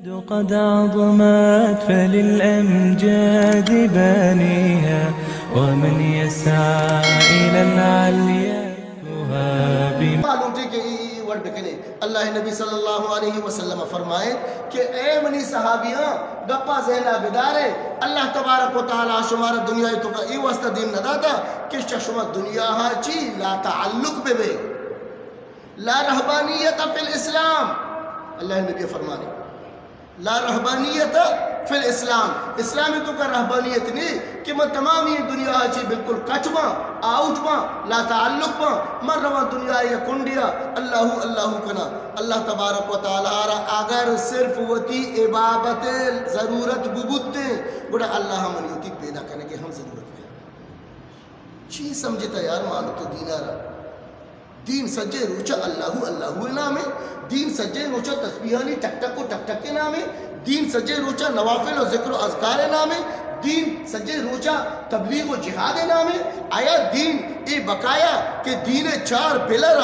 قد عظمت فللأمجاد بانيها، ومن يسعى إلى العليا يهاب. ما لوٹے کہ اے، اے وڑ بکنے۔ اللہ نبی صلی اللہ علیہ وسلم فرمائے کہ اے منی صحابیاں، گپا ذہنا بدارے، اللہ تبارک و تعالی شمارا دنیا توکا اے واسطہ دین نہ داتا کہ شما دنیا ہا چی لا تعلق بے بے۔ لا رہبانیت فی الاسلام، اللہ نبی فرمانے۔ لا رہبانیت فی الاسلام، اسلام توکا رہبانیت نہیں کہ من تمامی دنیا چی بالکل کٹ باں، آؤٹ باں، لا تعلق باں، من رواں دنیا یا کنڈیا اللہ اللہ کنا۔ اللہ تبارک و تعالی را اگر صرف وتی عبادت ضرورت ببوتے، گڑا اللہ منی وتی پیدا کنگے ہم ضرورت ہے۔ چی سمجھتا یار، مان تو دینارا؟ دین سجے روچا اللہ اللہ نامے، دین سجے روچا تسبیحانی ٹک ٹک و ٹک ٹک نامے، دین سجے روچا نوافل و ذکر و اذکار نامے، دین سجے روچا تبلیغ و جہاد نامے۔ آیا دین اے بقایا کہ دین چار پلر،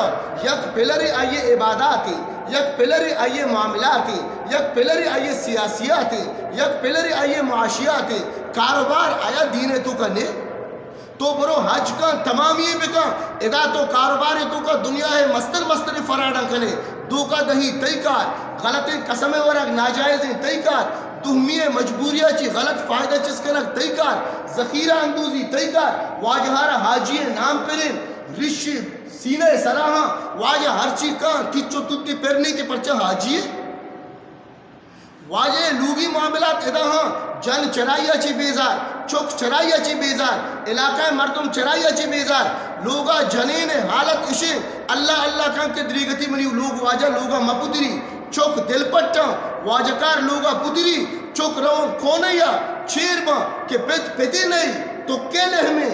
یک پلر آئیے عبادات، یک پلر آئیے معاملات، یک پلر آئیے سیاسیات، یک پلر آئیے معاشیات، کاروبار آیا دین توکا نے؟ تو برو حج کن، تمامی بکن، ادا تو کاروبار توکا دنیا ہے مستر مستر فراڈاں کنے، دھوکہ دہی تئی کار، غلطیں قسم ورگ ناجائزیں تئی کار، دومی مجبوری چی غلط فائدہ چست کنگ تئی کار، ذخیرہ اندوزی تئی کار، واجہارا حاجی نام پرین، رشی سینہ سراہاں، واجہ ہرچی کان، کچو تتی پرنی کے پرچہ حاجی۔ واجہ لوگی معاملات ادا ہاں، جن چرائی چی بیزار، چک چرائی چی بیزار، علاقہ مردم چرائی چی بیزار، لوگا جنین حالت اشے، اللہ اللہ کن کہ دریگتی منی لوگ واجہ لوگا مپتری، چک دل پٹاں، واجکار لوگا پتری، چک رون کونیا چیر باں کہ پت پتی نہیں، تو کے لہمے؟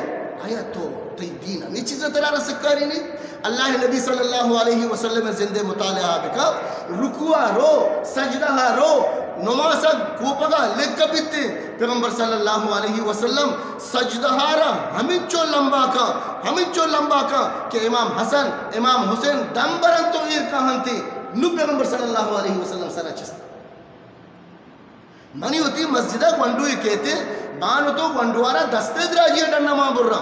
آیا تو تئی دین ہمیں چیزیں ترا سکاری نہیں؟ اللہ نبی صلی اللہ علیہ وسلم زندے مطالعہ بکا، رکوع رو، سجدہ رو، نماز کوپگا لکھ بیتے۔ پیغمبر صلی اللہ علیہ وسلم سجدہ را ہمینچو لمبا کا، ہمینچو لمبا کا کہ امام حسن، امام حسین دم برن تو ایر کا ہنتے۔ نو پیغمبر صلی اللہ علیہ وسلم سر چست۔ منی وتی مسجد گونڈو کہتے، بان تو گونڈوارا دستے دراجی ڈنا ما برا۔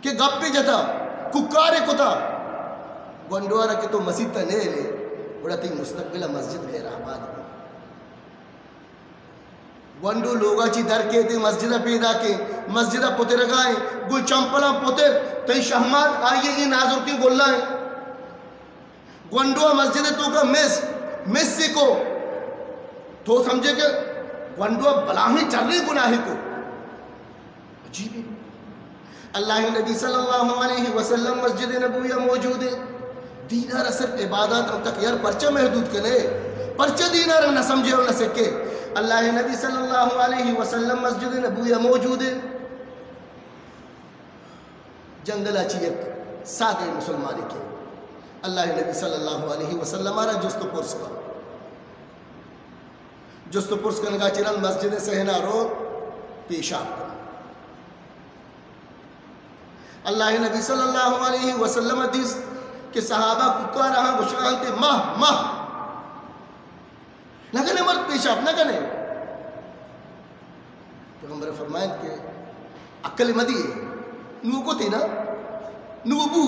کہ گپے جتا، ککارے کتا، گونڈوارا کہ تو مسیت ء نیلے، گڑا تئی مستقبل ء مسجد غیر آباد بی۔ گونڈو لوگا چی در کیتے مسجد ء پیدا کے، مسجد ء پترگائیں، گل چمپلاں پتر، تئی شہمات آئیے اے نازرکیں گلائیں۔ گونڈو ء مسجد ء توکا مس، مس کو۔ تو سمجھے کہ گونڈو ء بلاہیں چرے گناہ کو۔ عجیب ہے۔ اللہ نبی صلی اللہ علیہ وسلم مسجد نبوی ء موجود ہے۔ دینار صرف عبادات ہم تک یار پرچہ محدود کنے؟ پرچہ دینار نہ سمجھے اور نہ سکے؟ اللہ نبی صلی اللہ علیہ وسلم مسجد نبوی ء موجود ہے۔ جنگل ء چی یک سادہ مسلمانے کہ اللہ نبی صلی اللہ علیہ وسلم ء را جست و پرس کا۔ جست و پرس کنگا چرند مسجد صحن ء رو پیشاب کا۔ اللہ نبی صلی اللہ علیہ وسلم ء دیست کہ صحابہ ککار ہاں گشان تے مہ مہ نہ کنے مرد پیشاب نہ کنے۔ پیغمبر فرمائیت کہ عقل مدی نو کو تینا نو بو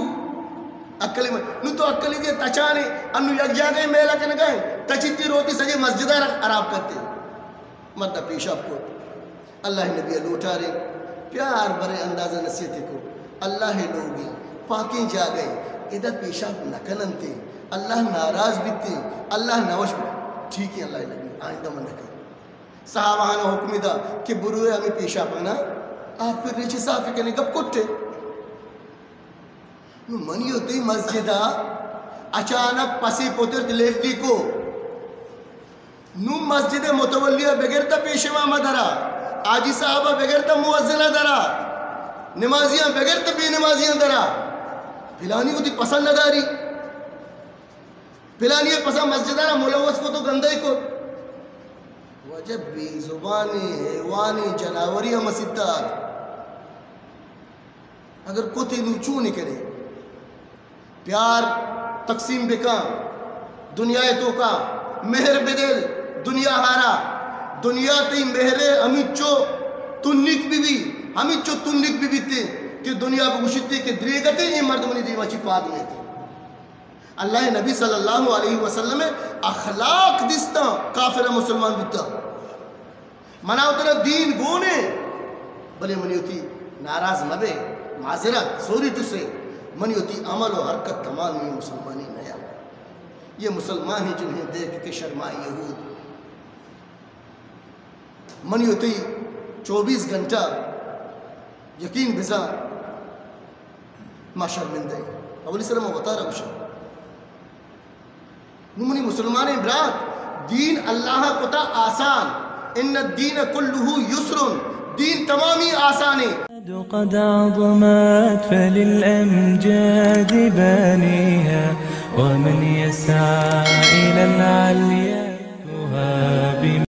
عقل مدی نو تو عقل دے تچانے انو یک جاگہ میلا کنگا ہے تچیتی روتی سجے مسجد خراب کرتے۔ مرد پیشاب کو۔ اللہ نبی لوٹارے پیار برے اندازہ نصیحت کو۔ اللہ لوگی پاکیں جاگہ ادا پیشاب نہ کننتے۔ اللہ ناراض بیتے۔ اللہ نوش بیتے۔ ٹھیک ہے اللہ نبی آئندہ من نہ کریں۔ صحابہاں حکم دا کہ بروئے ہمیں پیشاب کنا آپ پر ریچے صاف کنے گپ کٹے۔ نو منی و تئی مسجد ء اچانک پسے پترت لیٹی کو۔ نو مسجد متولی ء بگر تا پیشوا ما درا، حاجی صاحب ء بگر تا مؤذن ء درا، نمازیاں بگر تا بے نمازیاں درا۔ پلانی وتی پسند نہ داری۔ پلانی پسند مسجد ء ملوث کو تو گندے کو۔ واجہ بے زبانی حیوانی جناوری ء مسیت ء۔ اگر کتے نو چون کرے؟ پیار تقسیم بکن، دنیا ء توکا مہر بدل دنیا ہارا، دنیا تئی مہر ہمینچو تنک بہ بی، ہمینچو تنک بہ بیتے کہ دنیا بگوشیتے کہ دریگتے اے مرد منی دیما چی پاد نیتے۔ اللہ نبی صلی اللہ علیہ وسلم اخلاق دیستاں کافر مسلمان بوتا۔ منا و ترا دین گون اے، بلے منی وتی ناراض مبے، معذرت، سوری ٹو سے، منی وتی عمل و حرکت تمام اے مسلمانی نیا۔ یہ مسلمان ہی جنہیں دیکھ کے شرمائے یہود۔ منی وتی چوبیس گھنٹہ یقین بزاں ما شرمندہ ایں۔ اولی سر ما وتارا گوشاں۔ نوں منی مسلمانیں برات، دین اللہ کتا آسان، ان الدین کلہ یسر، دین تمامی آسانے۔ قد عظمت فللأمجاد بانيها، ومن يسعى إلى العليا يهاب